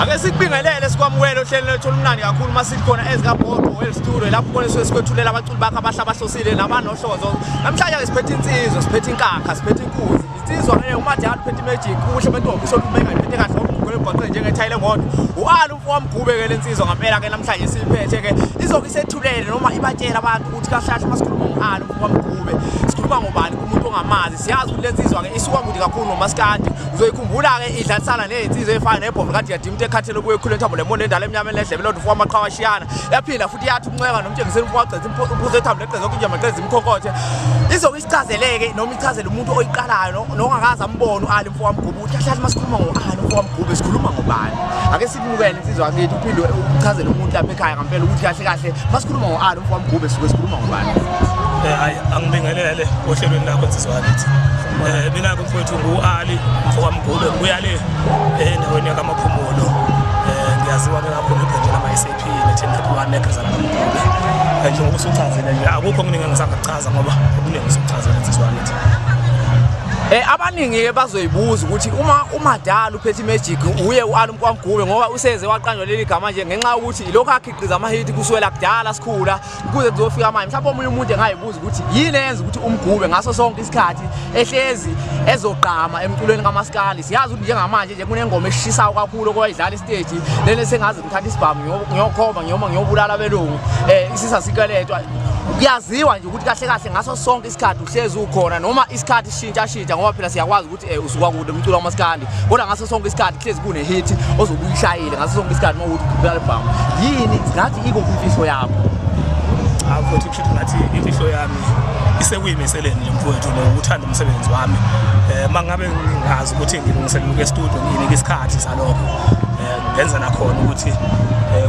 Ake sikubingelele sikwamukele ohlelweni lethu olumnandi kakhulu uma sikhona ezikaBhoqo Well Studio lapho khona suke sikwethulela abaculi bakho abahle abahlosile nabanohlozo. Namhlanje ke siphethe insizwa, siphethe inkakha, siphethe inkunzi. Insizwa ke uMadala uphethe imagic, ubuhle bentombi usolume ngayiphethe kahle umgugule emgwaqeni njengethayi lemoto. U-Ali umfo wamgube ke lensizwa ngampela ke namhlanje siyiphethe ke izoke isethulele noma ibatshele abantu ukuthi kahle kahle uma sikhuluma ngo-Ali umfo wamgube sikhuluma ngobani kumuntu ongamazi. Siyazi ukuthi lensizwa ke isuka kude kakhulu nomaskandi. Uzoyikhumbula ke idlalisana nezinsizwa efana nebhovu kade yadima into ekhathele kuye ekhuleni thambo lemona endala emnyameni ledlebe lodwa ufuka amaqhawashiyana yaphinda futhi yathi ukuncenga nomtshengiseni ufuka wagcetha impuzo ethambo leqeza zonke injama qeza imkhonkothe izoke isichazeleke noma ichazele umuntu oyiqalayo nongakaze ambone u-Ali mfo wamgube ukuthi kahle kahle uma sikhuluma ngo-Ali mfo wamgube sikhuluma ngobani. Ake sikumukele insizwa yakithi uphinde uchazele umuntu lapha ekhaya ngampela ukuthi kahle kahle uma sikhuluma ngo-Ali mfo wamgube suke sikhuluma ngobani. Hayi angibingelele ohlelweni lakho nsizwa yakithi. Mina-ke mfowethu ngu-Ali mfo kaMgube ngibuya le endaweni yakamaphumulo. Ngiyaziwa-ke kakhulu eqenjini lama-SAP ne-1031 negazana kaMgube. Njengoba usuchazile nje akukho okuningi engisangakuchaza ngoba okuningi usukuchazile nsizwa yakithi. Abaningi ke bazoyibuza ukuthi uma uMadala uphethe imagic uye u-Ali Mkwamgube ngoba useze waqanjwa leli gama nje ngenxa yokuthi ilokhu akhiqiza amahiti kusukela kudala sikhula kuze kuzofika manje. Mhlawumbe omunye umuntu engayibuza ukuthi yini eyenza ukuthi umgube ngaso sonke isikhathi ehlezi ezogqama emculweni kamaskandi. Siyazi ukuthi njengamanje nje kunengoma eshisayo kakhulu okwayidlala isiteji lena sengaze ngithatha isibhamu ngiyokhomba ngiyoma ngiyobulala abelungu isisa sikeletwa. Kuyaziwa nje ukuthi kahle kahle ngaso sonke isikhathi uhlezi ukhona noma isikhathi sishintsha shintsha ngoba phela siyakwazi ukuthi usuka kude umculo wamaskandi kodwa ngaso sonke isikhathi kuhlezi kune-hit ozobe uyishayile ngaso sonke isikhathi uma ukuthi ukhipha album. Yini ngathi ikuphi imfihlo yakho? Cha mfowethu, kusho ukuthi ngathi imfihlo yami isekuyimiseleni nje mfowethu nokuthanda umsebenzi wami. Uma ngabe ngingazi ukuthi ngilungiselela ukuya e-studio ngiyinika isikhathi salokho. Ngenza nakhona ukuthi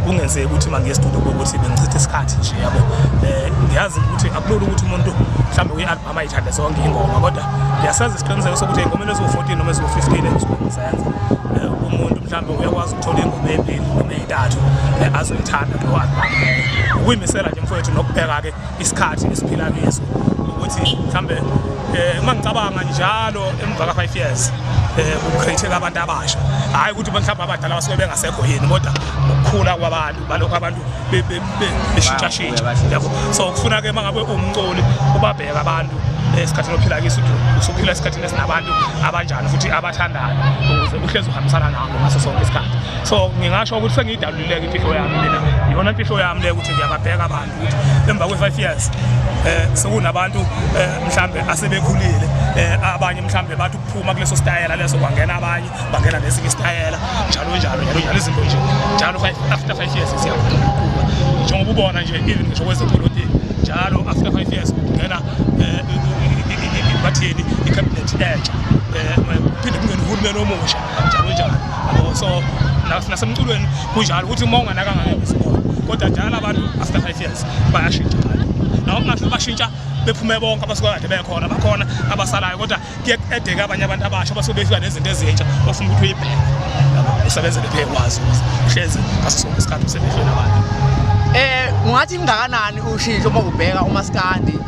kungenzeki ukuthi uma ngiye e-studio kube ukuthi bengichitha isikhathi nje yabo. Ngiyazi ukuthi akulula ukuthi umuntu mhlawumbe kwi-album ayithande zonke ingoma kodwa ngiyasazi isiqiniseko sokuthi ey'ngomeni eziwu-14 noma eziwu-15 engisuke ngizenza umuntu mhlawumbe uyakwazi ukuthola ingoma embili noma ey'ntathu azoyithanda kuleyo album leyo. Ukuyimisela nje mfowethu nokubheka-ke isikhathi esiphila kiso ukuthi mhlawumbe uma ngicabanga njalo emva ka-5 years ku-create-eka abantu abasha, hhayi ukuthi mhlawumbe abadala basuke bengasekho yini kodwa ukukhula kwabantu balokhu abantu beshintshashintsha yabo. So kufuna-ke uma ngabe uwumculi ubabheka abantu esikhathini ophila kiso ukuthi usuphila esikhathini esinabantu abanjani futhi abathandayo ukuze uhlezi uhambisana nabo ngaso sonke isikhathi. So ngingasho ukuthi sengiyidalulile-ke imfihlo yami mina, iyona mfihlo yami leyo ukuthi ngiyababheka abantu ukuthi emva kwe-5 years sekunabantu mhlambe asebekhulile abanye mhlambe bathi ukuphuma kuleso sitayela leso kwangena abanye bangena nesinye isitayela njalo njalo njalo njalo izinto nje njalo after 5 years siyaguquka njengoba ubona nje even ngisho kwezepolitiki njalo after 5 years kungena bathini i-cabinet entsha kuphinde kungene uhulumeni omusha njalo njalo yabo. So nasemculweni kunjalo ukuthi uma unganakanga ngeke usibone kodwa njalo abantu after 5 years bayashintsha abantu noma kungasho bashintsha bephume bonke abasuke kade bekhona bakhona abasalayo kodwa kuye ku-edeke abanye abantu abasha abasuke befika nezinto ezintsha ofuna ukuthi uyibheke yabo usebenzele phe kwazo uhlezi ngaso sonke isikhathi usemehlweni abantu. Ungathi ingakanani ushintsho uma ubheka umaskandi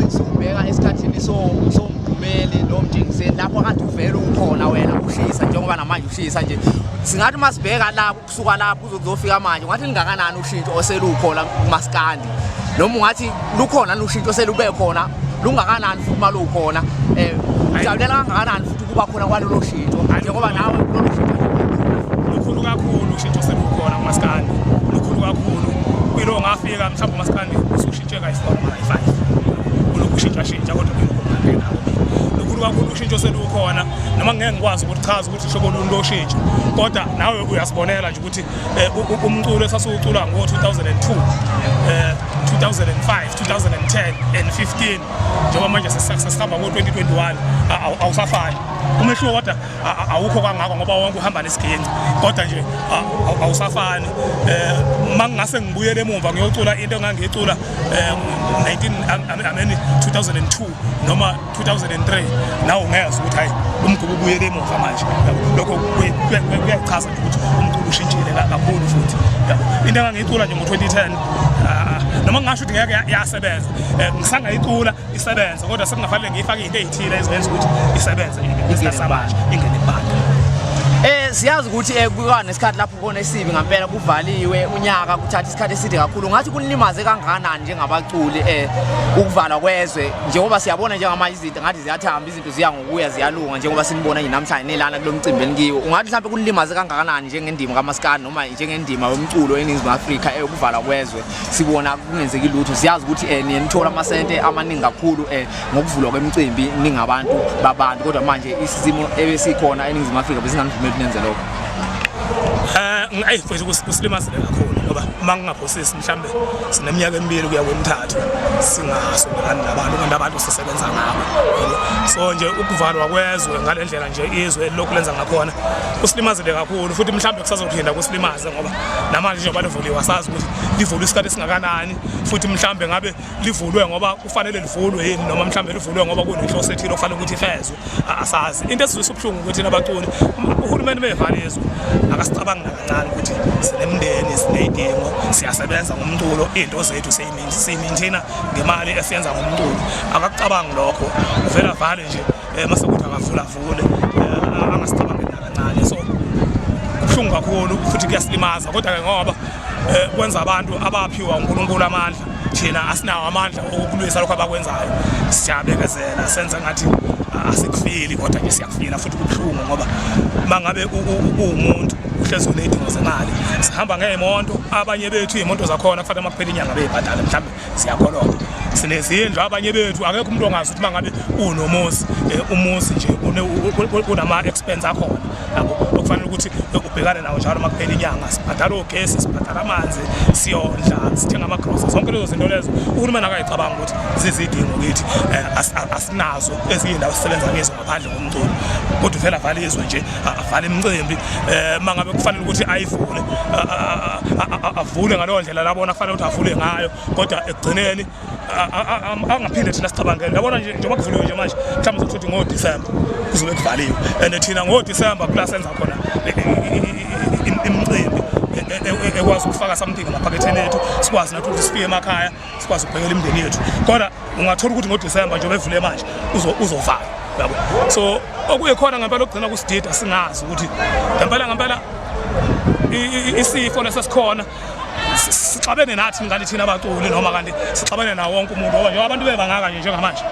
siwubheka esikhathini somgqumeli nomtshengiseni lapho kade uvele ukhona wena ushisa njengoba namanje ushisa nje, singathi uma sibheka lapho kusuka lapho kuze kuzofika manje ungathi lingakanani ushintsho oselukhona kumaskandi noma ungathi lukhona ushintsho oselube khona lungakanani futhi uma lukhona ujabulela kangakanani futhi ukuba khona kwalolo shintsho njengoba nawe kulolo shintsho? Lukhulu kakhulu ushintsho selukhona kumaskandi, lukhulu kakhulu. Kuyilo ngafika mhlawumbe umaskandi usushintshe kayi-4 noma kayi-5 kulokhu ushintshashintsha kodwa kuyilokhu ngihambile nako mina. Lukhulu kakhulu ushintsho selukhona noma ngeke ngikwazi ukuchaza ukuthi hlobo luni loshintsho kodwa nawe uyasibonela nje ukuthi umculo esasiwucula ngo-2002 2005 2010 and 15 njengoba manje sesihamba ngo-2021 awusafani umehluko kodwa awukho kangako ngoba wonke uhamba nesiginci kodwa nje awusafani. Uma ngingase ngibuyele emumva ngiyocula into engangiyicula 19 I mean 2002 noma 2003 nawe ungezwa ukuthi hayi umgubo ubuyele emuva manje. Lokho kuyachaza nje ukuthi umculo ushintshile kakhulu futhi yabo. Into engangiyicula nje ngo-2010 noma ngingasho ukuthi ngeke yasebenza ngisangayicula isebenza kodwa sekungafanele ngiyifake into ey'thile ezoyenza ukuthi isebenze ngesikhathi samanje ingene kubantu. Siyazi ukuthi kuba nesikhathi lapho khona esibi ngampela kuvaliwe unyaka kuthatha isikhathi eside kakhulu. Ngathi kunilimaze kangakanani njengabaculi ukuvalwa kwezwe njengoba siyabona njengamanje izinto ngathi ziyathamba izinto ziya ngokuya ziyalunga njengoba sinibona nje namhlanje nilana kulo mcimbi enikiwo. Ungathi mhlawumbe kunilimaze kangakanani njengendima kaMaskandi noma njengendima yomculo eNingizimu Afrika ukuvalwa kwezwe sibona kungenzeki lutho. Siyazi ukuthi niye nithola amasente amaningi kakhulu ngokuvulwa kwemicimbi ningabantu babantu, kodwa manje isimo ebesikhona eNingizimu Afrika besinganivumeli ukuthi nenze lokho. Ayi mfethu kusilimazile kakhulu ngoba uma ngingaphosisi mhlambe sineminyaka emibili kuya kwemithathu singasondelani nabantu kanti abantu sisebenza ngabo. So nje ukuvalwa kwezwe ngale ndlela nje izwe elilokhu lenza ngakhona kusilimazile kakhulu, futhi mhlambe kusazophinda kusilimaze ngoba namanje njengoba livuliwe asazi ukuthi livulwe isikhathi esingakanani, futhi mhlambe ngabe livulwe ngoba kufanele livulwe yini noma mhlambe livulwe ngoba kunenhloso ethile okufanele ukuthi ifezwe, asazi. Into esizwisa ubuhlungu ukuthi nabaculi uhulumeni bevala izwe akasicabangi nakancane ukuthi sinemindeni, siney'dingo, siyasebenza ngomculo, iy'nto zethu siyiminthina ngemali esiyenza ngomculo. Akakucabangi lokho, uvele avale nje mase kuthi akavula avule, angasicabangi nakancane. So kubuhlungu kakhulu futhi kuyasilimaza, kodwa-ke ngoba kwenza abantu abaphiwa uNkulunkulu amandla, thina asinawo amandla okulwisa lokho abakwenzayo, siyabekezela senze ngathi asikufili, kodwa nje siyakufila futhi kubuhlungu ngoba mangabe uwumuntu uhlezi uney'dingo zemali. Sihamba ngey'moto, abanye bethu iy'moto zakhona kufanele uma kuphela inyanga bey'bhadale, mhlawumbe siyakholota. Sinezindlu abanye bethu, akekho umuntu ongazi ukuthi mangabe unomuzi umuzi nje unama-expense akhona yabo okufanele ukuthi ubhekane nawo njalo uma kuphela inyanga. Sibhadala ogesi, sibhadala amanzi, siyondla, sithenga amagrosa, zonke lezo zinto lezo uhulumeni akayicabanga ukuthi zizidingo kithi. Asinazo ezinye indawo esisebenza kizo ngaphandle komculo, kodwa uvele avale izwe nje, avale imicimbi. Uma ngabe kufanele ukuthi ayivule, avule ngaleyo ndlela labona kufanele ukuthi avule ngayo, kodwa ekugcineni angaphinde thina sicabangele. Yabona nje njengoba kuvuliwe nje manje, mhlawumbe uzothi ngoDisemba kuzobe kuvaliwe, and thina ngoDisemba kula senza khona imicimbi ekwazi ukufaka something emaphaketheni ethu, sikwazi nathi ukuthi sifike emakhaya, sikwazi ukubhekela imindeni yethu. Kodwa ungathola ukuthi ngoDisemba njengoba evule manje uzovala, yabo. So okuyikhona ngempela okugcina kusidida, singazi ukuthi ngempela ngempela isifo lesesikhona sixabene nathi ngani thina abaculi noma kanti sixabene nawo wonke umuntu, ngoba njengoba abantu bebangaka nje njengamanje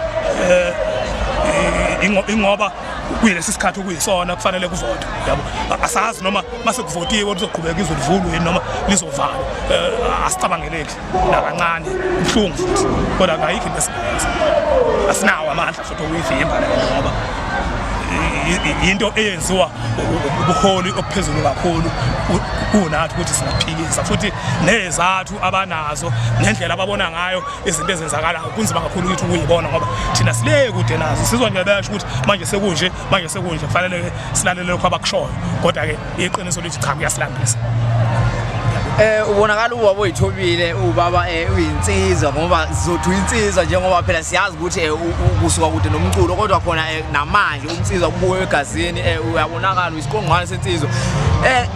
ingoba kuyilesi sikhathi okuyisona kufanele kuvotwe, yabo. Asazi noma mase kuvotiwe lizoqhubeka izwe livulwe noma lizovalwa, asicabangeleki nakancane, kubuhlungu futhi, kodwa ayikho into esingayenza, asinawo amandla futhi okuyivimba le nto ngoba into eyenziwa ubuholi obuphezulu kakhulu kunathi ukuthi singaphikisa, futhi nezathu abanazo nendlela ababona ngayo izinto ezenzakalayo kunzima kakhulu ukuthi ukuyibona ngoba thina sile kude nazo. Sizwa nje besho ukuthi manje sekunje, manje sekunje, kufanele silalele lokho abakushoyo, kodwa-ke iqiniso lithi cha, kuyasilambisa. Ubonakala ubaba oyithobile, ubaba uyinsizwa, ngoba sizothi uyinsizwa njengoba phela siyazi ukuthi kusuka kude nomculo, kodwa khona namanje umnsizwa kubuye egazini, uyabonakala uyisiqongqwane sensizwa.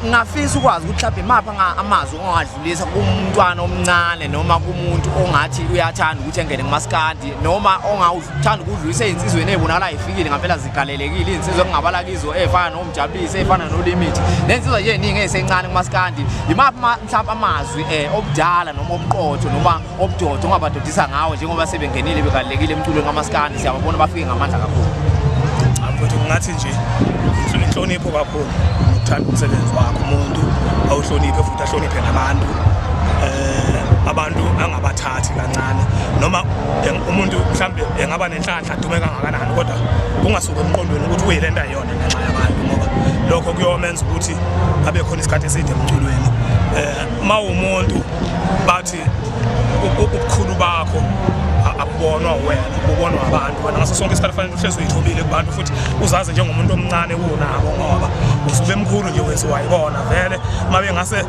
Ngingafisa ukwazi ukuthi mhlawumbe imaphi amazwi ongadlulisa kumntwana omncane noma kumuntu ongathi uyathanda ukuthi engene kumaskandi, noma ongawuthanda ukudlulisa ey'nsizweni ey'bonakala yifikile ngampela zigalelekile, iy'nsizwa ekungabala kizo ey'fana noMjabulisi, ey'fana noLimit, ney'nsizwa nje ey'ningi ey'sencane kumaskandi. Yimaphi mhlawumbe amazwi obudala noma obuqotho noma obudoda ongabadodisa ngawo njengoba sebengenile begalelekile emculweni kamaskandi? Siyababona bafike ngamandla kakhulu. Cha mfowethu, ngingathi nje inhlonipho kakhulu nokuthanda umsebenzi wakho, umuntu awuhloniphe futhi ahloniphe nabantu, abantu angabathathi kancane, noma umuntu mhlambe engaba nenhlanhla adume kangakanani, kodwa kungasuki emqondweni ukuthi uyilento ayiyona ngenxa yabantu, ngoba lokho kuyomenza ukuthi abe khona isikhathi eside emculweni. Uma umuntu bathi ubukhulu bakho akubonwa wena, ubonwa abantu, wena ngaso sonke isikhathi kufanele uhlezi uyithobile kubantu futhi uzazi njengomuntu omncane kunabo, ngoba usube mkhulu nje wenziwa yibona vele. Uma bengase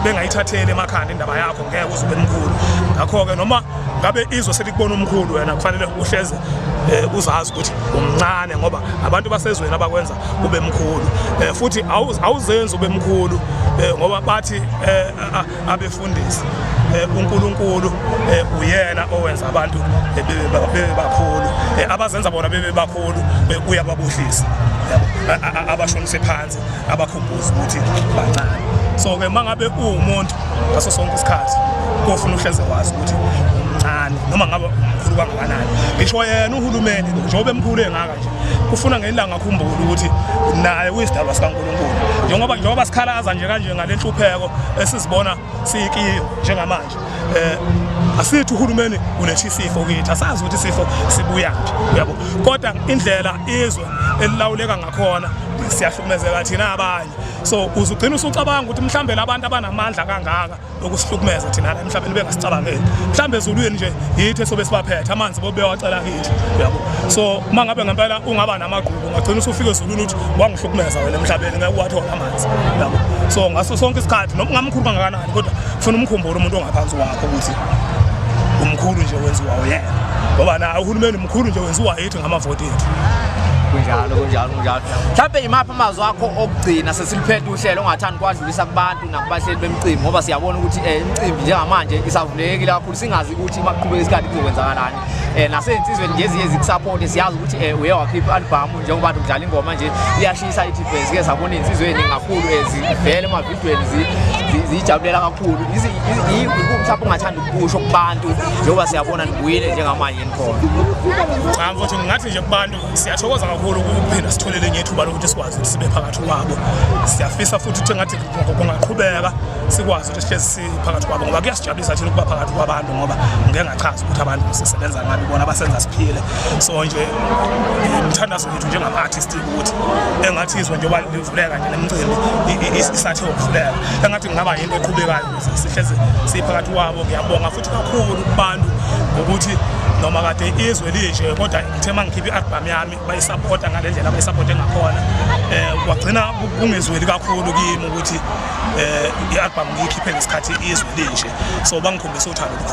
bengayithatheli emakhanda indaba yakho, ngeke uze ube mkhulu. Ngakho-ke noma ngabe izwe selikubona umkhulu, wena kufanele uhleze uzazi ukuthi umncane, ngoba abantu basezweni abakwenza ube mkhulu. Futhi awuzenzi ube mkhulu Ngoba bathi abefundisi, uNkulunkulu uyena owenza abantu bebe bakhulu, abazenza bona bebe bakhulu uyababuhlisa, yabo, abashonise phansi, abakhumbuza ukuthi bancane. So ke mangabe uwumuntu, ngaso sonke isikhathi kofuna uhleze wazi ukuthi umncane, noma ngabe umkhulu kangakanani. Ngisho yena uhulumeni lo, njengoba emkhulu engaka nje, kufuna ngelanga akhumbule ukuthi naye uyisidalwa sikaNkulunkulu. Njengoba sikhalaza nje kanje ngale nhlupheko esizibona siyikiyo njengamanje, asithi uhulumeni uletha isifo kithi, asazi ukuthi isifo sibuyaphi, uyabo, kodwa indlela izwe elilawuleka ngakhona, siyahlukumezeka thina abanye. So uzugcina usucabanga ukuthi mhlambe labantu abanamandla kangaka okusihlukumeza thina la emhlabeni bengasicabangeli, mhlambe ezulwini nje yithi esobe sibaphethe, amanzi bobewacela kithi, uyabo. So uma ngabe ngempela ungaba namagqubu, ungagcina usufika ezulwini uthi wangihlukumeza wena emhlabeni, ngeke uwathola amanzi, uyabo. So ngaso sonke isikhathi, noma ungamkhulu kangakanani, kodwa kufuna umkhumbule umuntu ongaphansi kwakho ukuthi umkhulu nje wenziwa uyena, ngoba naye uhulumeni mkhulu nje, wenziwa yithi ngamavoti ethu. Kunjalo, kunjalo, kunjalo. Mhlawumbe imaphi amazwi akho okugcina sesiliphethe uhlelo ongathanda ukwadlulisa kubantu nakubahleli bemicimbi, ngoba siyabona ukuthi imicimbi njengamanje isavulekile kakhulu, singazi ukuthi uma kuqhubeka isikhathi kuzokwenzakalani, nasey'nsizweni nje eziye zikusaphothe? Siyazi ukuthi uye wakhipha i-albhamu, njengoba kade udlala ingoma nje iyashisa ithi sike sabona iy'nsizwa ey'ningi kakhulu zivele emavidweni ziyijabulela kakhulu. Mhlawumbe ungathanda ukukusho kubantu, njengoba siyabona nibuyile njengamanje nikhona? Cha mfowethu, ngingathi nje kubantu, siyathokoza kakhulu ukuphinda sithole lenye ithuba lokuthi sikwazi ukuthi sibe phakathi kwabo. Siyafisa futhi ukuthi engathi kungaqhubeka, sikwazi ukuthi sihlezi siphakathi kwabo, ngoba kuyasijabulisa thina ukuba phakathi kwabantu, ngoba ngeke ngachaza ukuthi abantu sisebenza ngabi, bona basenza siphile. So nje imithandazo yethu njengama-artist ukuthi engathi izwe njengoba livuleka nje, nemicimbi isathe ukuvuleka, engathi kungaba yinto eqhubekayo ukuze sihlezi siphakathi kwabo. Ngiyabonga futhi kakhulu kubantu ngokuthi noma kade izwe linje, kodwa ngithe uma ngikhipha i-album yami bayisapota ngale ndlela abayisapote ngakhona, kwagcina kungezweli kakhulu kimi ukuthi i-album ngiyikhiphe ngesikhathi izwe linje. So bangikhombisa uthando olukhulu.